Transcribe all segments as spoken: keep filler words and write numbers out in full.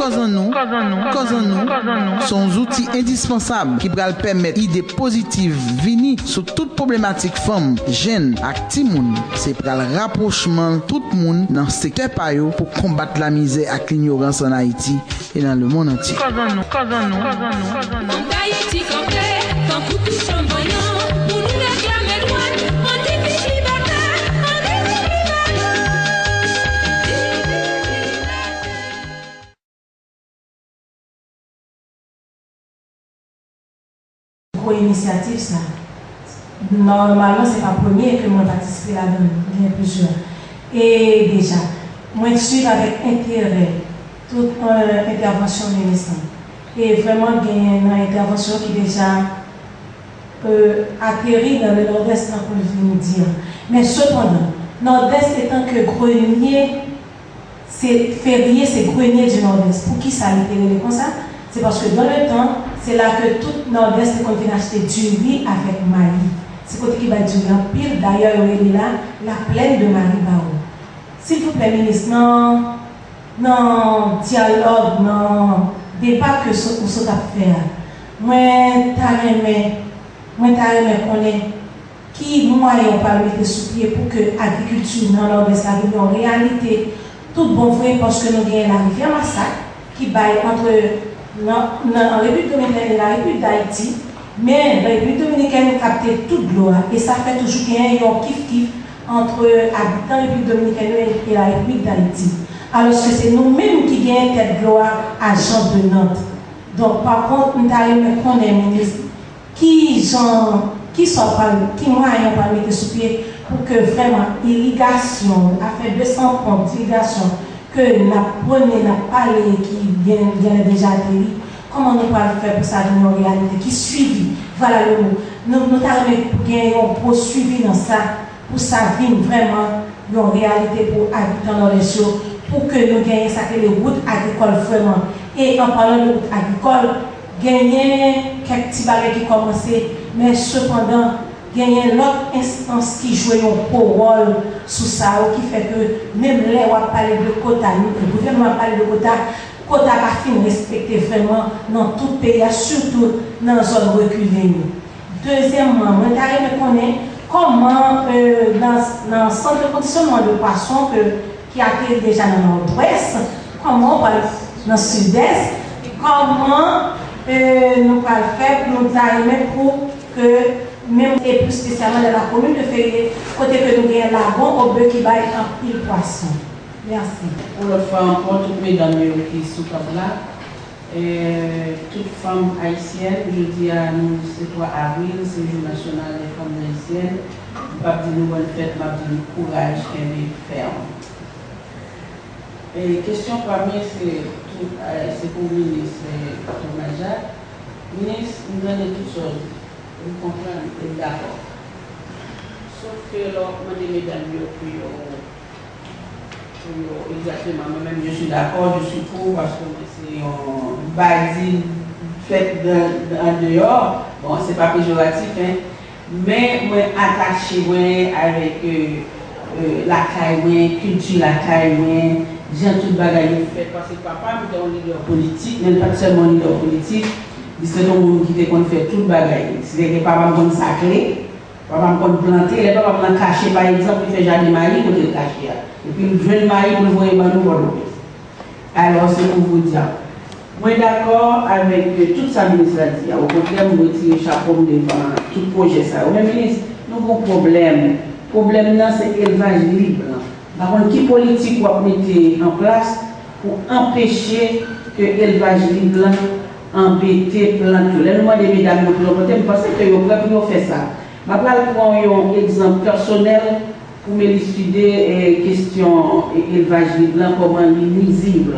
Kòz an nou, kòz an nou, kòz an nou, se yon zouti endispansab ki pral pèmèt ide pozitif vini sou tout pwoblematik fanm, jenn ak timoun. Se pral rapwochman tout moun nan sektè pa yo pou konbat lamizè ak linyorans ann Ayiti e nan lemonn antye. Kòz an nou, kòz an nou, kòz an nou, kòz an nou. Fòk Ayiti kanpe, tankou tout fanm vanyan, pou nou reklame dwa, ann divij libète, ann divij libète. Gwo inisyativ sa. Nòmalman, se pa premye ke mwen patisipe ladan l, gen plizyè. E deja, mwen swiv avèk enterè tout, euh, entèvansyon minis lan. E vrèman, gen nan entèvansyon ki deja, euh, ateri nan le Nòdès, tankou l vin di an. Men sepandan, Nòdès etan ke grenye Se, fevriye se grenye di Nòdès. Poukisa li te rele konsa? Se paske dans le temps, se la ke tout Nòdès te konn vin achte diri avèk mayi. Se kote ki bay diri anpil, dayè yo rele la la plaine de Maribawou. Silvouplè, minis, nan, nan dyalòg, nan deba ke so-, ou sot ap fè a, mwen ta renmen, mwen ta renmen konnen ki mwayen w pral mete sou pye pou ke agrikilti nan Nòdès la vin yon reyalite tout bon vre, paske nou genyen larivyè Masak ki bay antre nan, nan Repiblik Dominikèn e Larepiblik Dayiti, men Repiblik Dominikèn kapte tout dlo a, e sa fè toujou genyen yon kif-kif antre abitan Repiblik Dominikèn yo e, e Larepiblik Dayiti. Alòske se nou menm ki genyen tèt dlo a, a Jean de Nantes. Donk, pa kont, m ta renmen konnen, minis, ki jan, ki sa w pral, ki mwayen w pral mete sou pye pou ke vrèman irigasyon, afè de san ponp irigasyon ke n ap pwone, n ap pale, ki gen, genlè deja ateri, kòman nou pral fè pou sa vin yon reyalite, ki swivi, vwala le mo. Nou, nou ta renmen pou gen yon gwo swivi nan sa, pou sa vin vrèman yon reyalite pou abitan Nòdès yo, pou ke nou genyen sa k rele wout agrikòl vrèman. E an palan de wout agrikòl, genyen kèk ti bagay ki kòmanse, men sepandan, genyen lòt enstans ki jwe yon gwo wòl sou sa yo, ki fè ke menm lè w ap pale de kota, gouvènman ap pale de kota, kota pa fin respekte vrèman nan tout peyi a, sitou nan zòn rekile yo. Dezyèmman, mwen ta renmen konnen kòman, euh, nan, nan sant de kondisyonman de pwason ke, ki ateri deja nan Nòdwès, kòman w pral nan Sidès, kòman, euh, nou pral fè pou nou ta renmen pou ke, menm e plis espesyalman nan la komin de Ferye, kote ke nou genyen lagon Obe ki bay anpil pwason. Mèsi. Yon lòt fwa ankò, tout medam yo ki sou tab la, e tout fanm ayisyèn, jodi a nou se twa avril, se jou nasyonal dè fanm ayisyèn. M p ap di nou bòn fèt, m ap di nou kouraj, kenbe fèm. E kesyon pa m se tout, e, se pou minis, e, Thomas Jacques. Minis, m tande tout sa w di. M konprann, e m dakò. Sof ke lè w ap mande medam yo pou yo Pou yo, egzakteman, mwen menm, je suis d'accord, je suis pour, paske mwen se yon badin fèt dan, dan, andeyò. Bon, se pa pejoratif, en. Men mwen atache mwen avèk, euh, euh, lakay mwen, kilti lakay mwen, jan tout bagay yo fèt. Paske papa m te yon lidè politik, men l pa t sèlman yon lidè politik, li se te yon moun ki te konn fè tout bagay. Sètadi papa m konn sakle, Papa m konn plante, lè papa m nan kache, pa egzanp, li fè jaden mayi kote l kache a. Epi l jwenn mayi pou l voye ban nou Pòtoprens. Alò, se pou vous dire. Mwen dakò avèk, euh, tout sa minis la di a. Okontrè, m retire chapo m devan tout pwojè sa yo. Men minis, nou gen yon pwoblèm. Pwoblèm nan, se elvaj lib lan. M pa konn ki politik w ap mete an plas pou anpeche ke elvaj lib lan anbete plant yo. Lè nou mande medam yo pou yo plante, m panse ke yo prè pou yo fè sa. M ap pral pran yon egzanp pèsonèl pou m eliside, eh, kesyon, eh, elvaj lib lan, kòman li nwizib.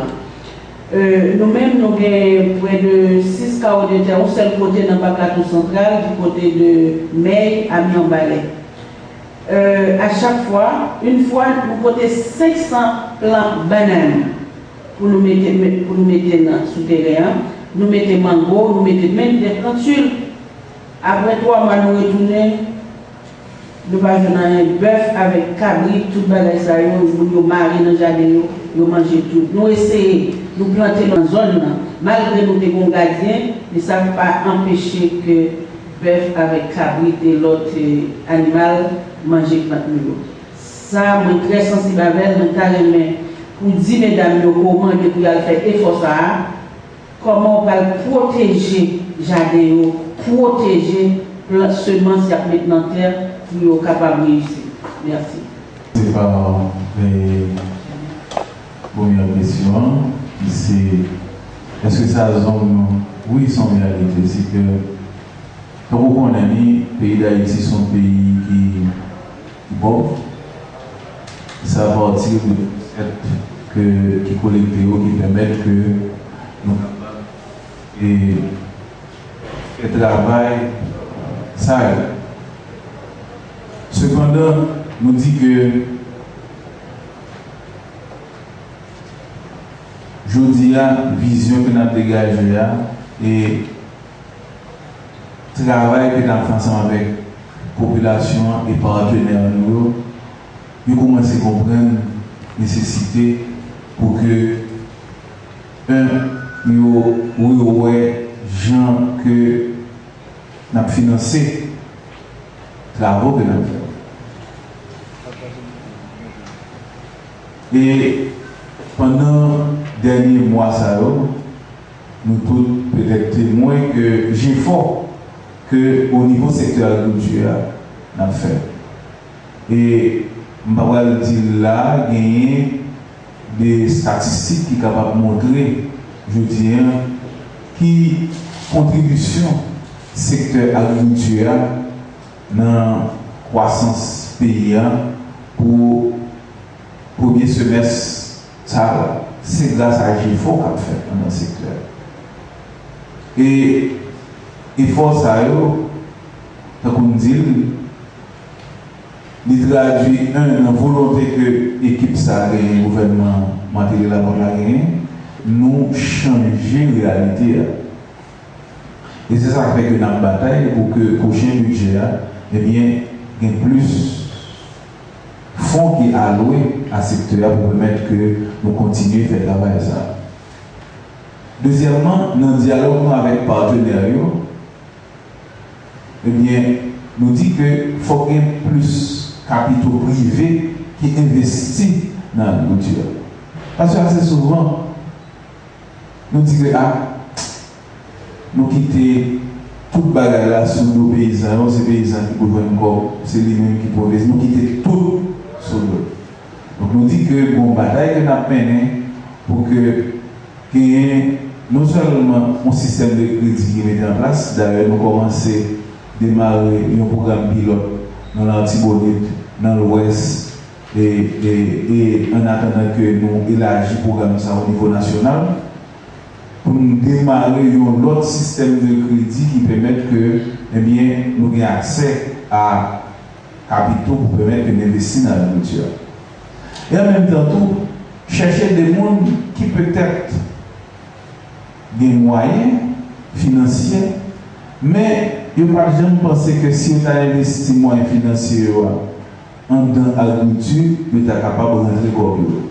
Eh, nou menm, nou gen prè de sis kawo de tè, yon sèl kote nan Bak Latou Santral, di kote de Mèy a Mibalè. Euh, a chak fwa, yon fwa, nou pote senk san plant bannann pou nou mete, pou nou mete nan, sou teren an. Nou mete mango, nou mete menm de plant sil. Apre twa mwa, nou retounen, Nou pa jwenn anyen, bèf avèk kabrit, tout bagay sa yo, moun yo mare nan jaden yo, yo manje tout. Nou eseye, nou plante nan zòn nan, malgre nou te gon gadyen, men sa pa anpeche ke bèf avèk kabrit e lòt, eh, animal manje plant nou yo. Sa, mwen trè sansib avè l, mwen ta renmen pou di medam yo kòman yo pou y al fè efò sa a, kòman w pral pwoteje jaden yo, pwoteje plant, semans y ap met nan tè pou yo kapab reyisi. Mèsi. Se pa, eh, premyè kesyon an, ki se, èske sa zòn nou? Wi, se yon reyalite. Se ke, tankou w konnen li, peyi Dayiti se yon peyi ki, ki pòv. Se apati de resèt ke, ki kolekte yo ki pèmèt ke nou kapab, e, fè travay sa yo. Sepandan, nou di ke jodi a, vizyon ke n ap degaje a, e travay ke n ap fè ansanm avèk popilasyon an e patnè nou yo, yo kòmanse konprann nesesite pou ke, en, yo rewè jan ke n ap finanse travo ke n ap fè. E pandan dènye mwa sa yo, nou tout petèt temwen ke jefò ke o nivo sektè agrikilti a n ap fè. E m pa pral di l la, genyen de estatistik ki kapab montre jodi a ki kontribisyon sektè agrikilti a nan kwasans peyi a pou premye semès sa a, se gras a jefò k ap fèt anndan sektè a. E efò sa yo, tankou m di l, li tradui, en, nan volonte ke ekip sa a genyen, gouvènman Martelly Lamothe la genyen, nou chanje reyalite a. E se sa k fè ke n ap batay pou ke pwochen bidjè a, ebyen, gen plis fon ki alwe a sektè a pou pèmèt ke nou kontinye fè travay sa a. Dezyèmman, nan dyalòg nou avèk patnè yo, ebyen, nou di ke fòk gen plis kapito prive ki envesti nan agrikilti a. Paske ase souvan, nou di ke, a, nou kite tout bagay la sou do peyizan yo, se peyizan ki pou jwenn kòb, se li menm ki pou envesti, nou kite tout sou do l. Donk, nou di ke gon batay ke n ap mennen pou ke genyen non sèlman yon sistèm de kredi ki mete an plas, dayè nou kòmanse demare yon pwogram pilòt nan Latibonit, nan Lwès, e, e, e an atandan ke nou elaji pwogram sa o nivo nasyonal, pou n demare yon lòt sistèm de kredi ki pèmèt ke, ebyen, nou gen aksè a kapito pou pèmèt ke n envesti nan agrikilti a. E an menm tan tou, chèche de moun ki petèt gen mwayen finansye, men yo pa t janm panse ke si yo ta envesti mwayen finansye yo a anndan agrikilti, yo ta kapab rantre kòb yo.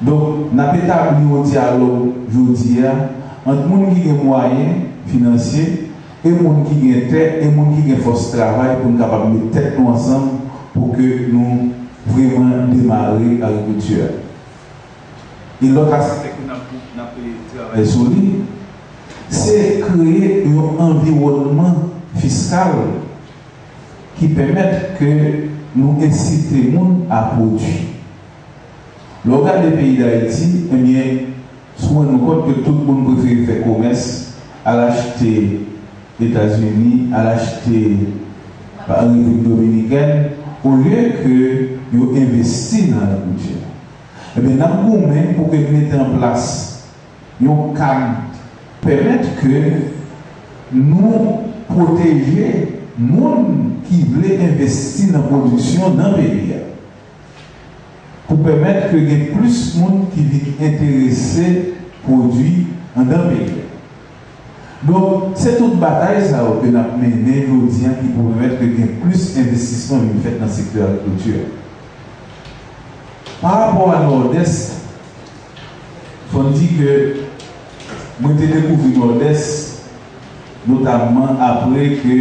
Donk, n ap etabli yon dyalòg jodi a ant moun ki gen mwayen finansye e moun ki gen tè e moun ki gen fòs travay pou n kapab met tèt nou ansanm pou ke nou vrèman demare agrikilti a. E lòt aspè ke n ap, n ap travay sou li, se kreye yon anviwònman fiskal ki pèmèt ke nou ensite moun a pwodui. Lè w gade peyi Dayiti, ebyen, si w rann nou kont ke tout moun prefere fè komès, al achte Etazini, al achte Repiblik Dominikèn, olye ke yo envesti nan agrikilti a. Ebyen, n ap goumen pou ke n mete an plas yon kad pèmèt ke nou pwoteje moun ki vle envesti nan pwodiksyon nan peyi a, pou pèmèt ke gen plis moun ki vin enterese pwodui anndan peyi a. Donk, se tout batay sa yo ke n ap mennen jodi a ki pou pèmèt ke gen plis envestisman vin fèt nan sektè agrikilti a. Pa rapò a Nòdès, fò n di ke mwen te dekouvri Nòdès, notamman apre ke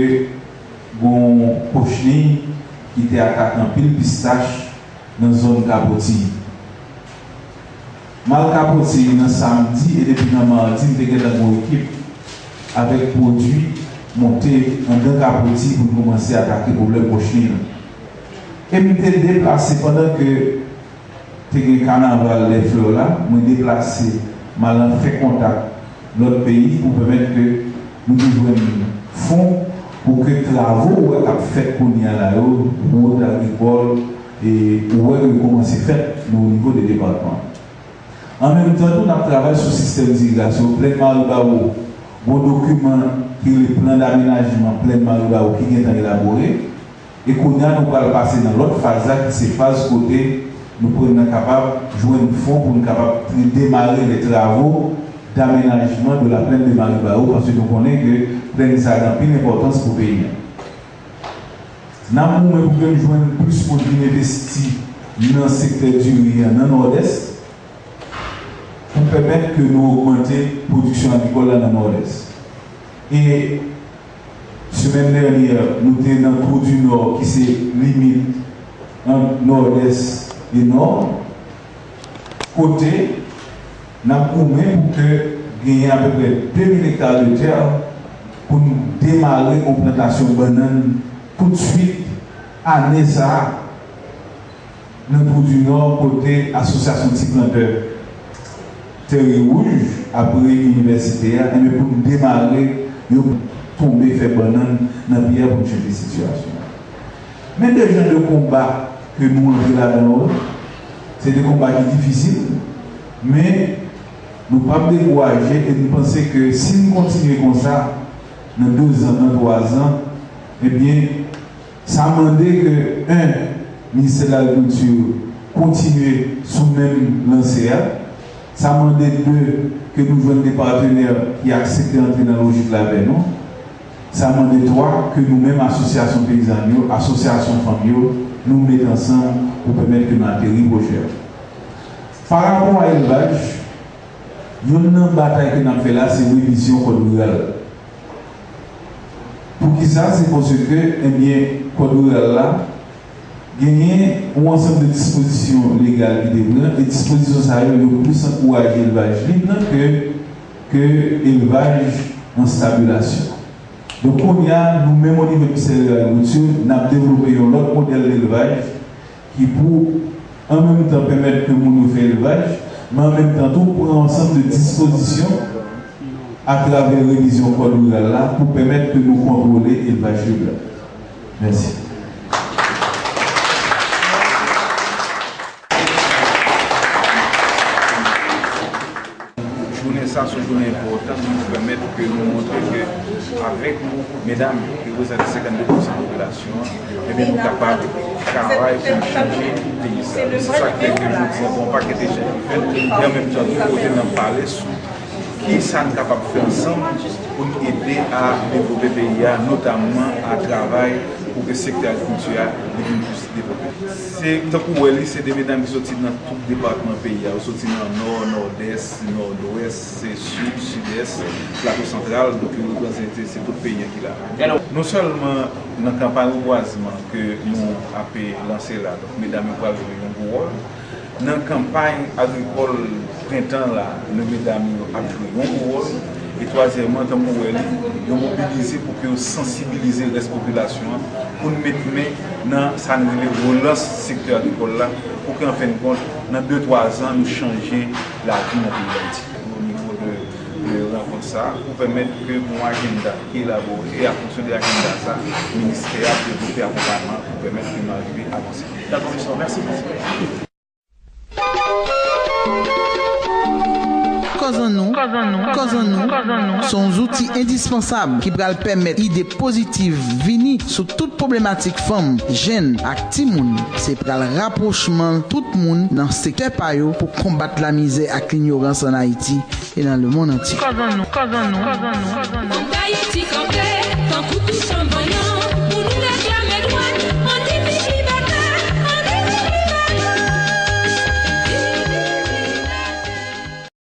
gon pòchni ki te atake anpil pistach nan zòn Kapotiy. M al Kapotiy nan samdi e depi nan madi, m te gentan gen yon ekip avèk pwodui monte anndan Kapotiy pou n kòmanse atake pwoblèm pòchni an. E m te deplase pandan ke te gen kanaval dè flè la, mwen deplase, m al fè kontak lòt peyi pou pèmèt ke nou te jwenn fon pou ke travo ou wè k ap fèt kounye a la yo, wout agrikòl, e ou wè ke yo kòmanse fèt nan nivo de depatman. An menm tan tou, n ap travay sou sistèm irigasyon Plèn Maribawo. Gon dokiman ki rele Plan d'amenajman Plèn Maribawo ki gentan elabore. E kounye a, nou pral pase nan lòt faz la, ki se faz kote nou pral nan kapab jwenn fon pou nou kapab tri-, demare les travaux d'aménagement de la plaine de Maribawo, paske nou konnen ke plèn sa a gen anpil enpòtans pou peyi a. N ap goumen pou ke n jwenn plis moun vin envesti nan sektè diri a nan Nòdès, pou pèmèt ke nou ogmante pwodiksyon agrikòl la nan Nòdès. E semèn dènyè, nou te nan Trou di Nò, ki se limit ant Nòdès e Nò, kote n ap goumen pou ke genyen apeprè de mil ekta de tè pou n demare yon plantasyon bannann toutswit ane sa a. Nan Trou di Nò, kote Asosyasyon Ti Plantè Tè Riwouj, apre inivèsite a, enben, pou n demare, yo tonbe fè bannann nan peyi a pou n chanje sitiyasyon an. Men de jan de konba ke nou antre ladan yo, se de konba ki difisil, men nou p ap dekouraje e nou panse ke si n kontinye konsa, nan de zan, nan twa zan, ebyen, sa mande ke, en, Ministè de Lagrikilti kontinye sou menm lanse a. Sa mande, de, ke nou jwenn de patnè ki aksepte antre nan lojik la avè nou. Sa mande, twa, ke nou menm asosyasyon peyizàn yo, asosyasyon fanm yo, nou met ansanm pou pèmèt ke nou ateri pwojè a. Pa rapò a elvaj, youn nan batay ke n ap fè la, se revizyon kòd riral. Poukisa? Se paske, ebyen, kòd riral la genyen yon ansanm de dispozisyon legal ki te pran, e dispozisyon sa yo, yo plis ankouraje elvaj lib nan ke, ke elvaj an stabilasyon. Donk, kounye a, nou menm, o nivo Ministè de Lagrikilti, n ap devlope yon lòt modèl elvaj ki pou, an menm tan, pèmèt ke moun yo fè elvaj, men an menm tan tou, pran yon ansanm de dispozisyon atravè revizyon kòd riral la pou pèmèt ke nou kontwole elvaj lib la. Mèsi. Jounen sa se yon jounen enpòtan ki pou pèmèt ke nou montre ke avèk medam ki reprezante senkannde pousan popilasyon an, ebyen, nou kapab travay pou n chanje peyi sa. Se sa k fè ke jodi a, gen yon pakèt echanj ki fèt, e an menm tan tou, kote n ap pale sou ki sa n kapab fè ansanm pou n ede a devlope peyi a, notamman a travay pou ke sektè agrikilti a li vin plis devlope. Se, tankou w wè li, se de medam ki soti nan tout depatman peyi a. Yo soti nan Nò, Nòdès, Nòdwès, se Sid, Sidès, Plato Santral, donk yo reprezante, se tout peyi a ki la. Non sèlman nan kanpay rebwazman ke nou ape lanse la, donk medam yo pral jwe yon gwo wòl. Nan kanpay agrikòl prentan la, nou medam yo ap jwe yon gwo wòl. E twazyèmman, tankou w wè li, yo mobilize pou ke yo sansibilize rès popilasyon an, pou n met men nan sa n rele relans sektè agrikòl la, pou ke, an fen de kont, nan de twa zan, nou chanje lavi nan peyi Dayiti. O nivo de, de rankont sa a, pou pèmèt ke yon ajanda ki elabore, e an fonksyon de ajanda sa a, ministè a devlope akonpayman pou pèmèt ke nou arive avanse. Dakò, mesye, mèsi. Kòz an nou, kòz an nou, kòz an nou, se yon zouti endispansab ki pral pèmèt ide pozitiv vini sou tout pwoblematik fanm, jèn ak timoun. Se pral rapwochman tout moun nan sektè pa yo pou konbat lamizè ak linyorans ann Ayiti e nan lemonn antye. Kòz an nou, kòz an nou, kòz an nou, kòz an nou. Fòk Ayiti kanpe, tankou tout